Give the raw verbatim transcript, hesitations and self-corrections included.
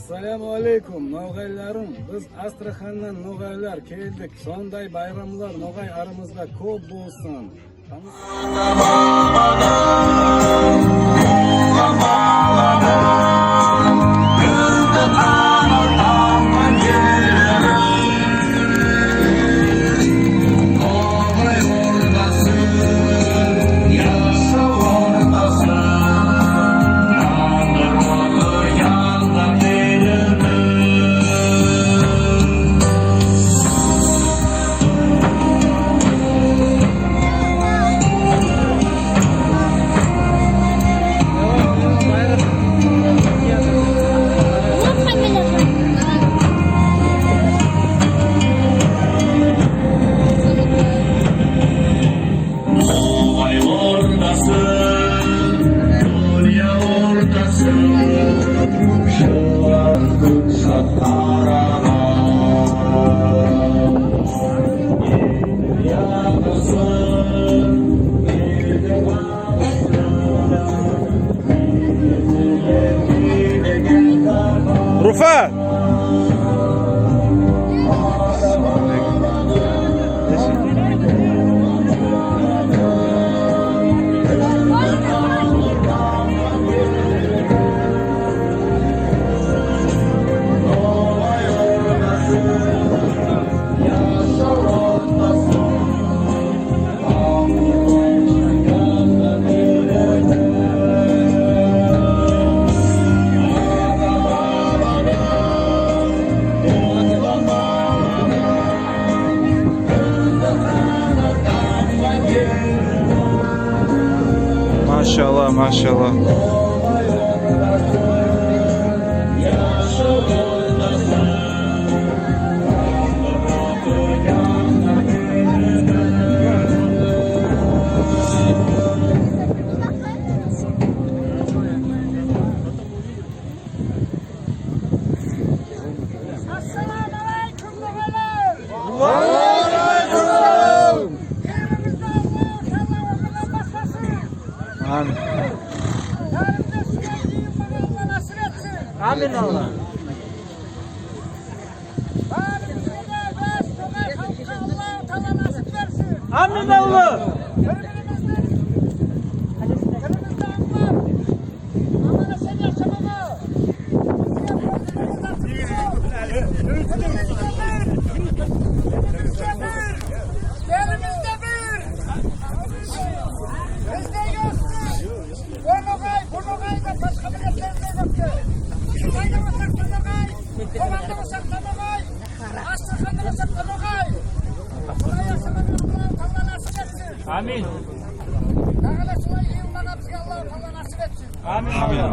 Ассаламу алейкум, ногайларым. Биз Астраханнан ногайлар келдик. Сондай байрамлар ногай арамызда коьп болсын. Руфат! Машалла, машалла. Ассаламу алейкум, ногайлар! Ва алейкум салам! Кайырымызды Алла Таала оьмирден басласын! Амин. Баьримизге сулай йыйылмага Алла насип этсин! Амин, Алла! Баьримизге де, баьри ногай халкка Алла Таала насип берсин! Амин, Алла! Бир-биримизден, бир-биримизден анълап, Элимизде бир. Бизде йок. О ногай, бу ногай деп баска миллетлерде йок. Кытайда болсак та ногай, Кобанда болсак та ногай, Астраханда болсак та ногай. Солай яшамага Алла Таала насип этсин. Амин. Тагы да солай йыйылмага бизге Алла Таала насип этсин. Амин. Амин.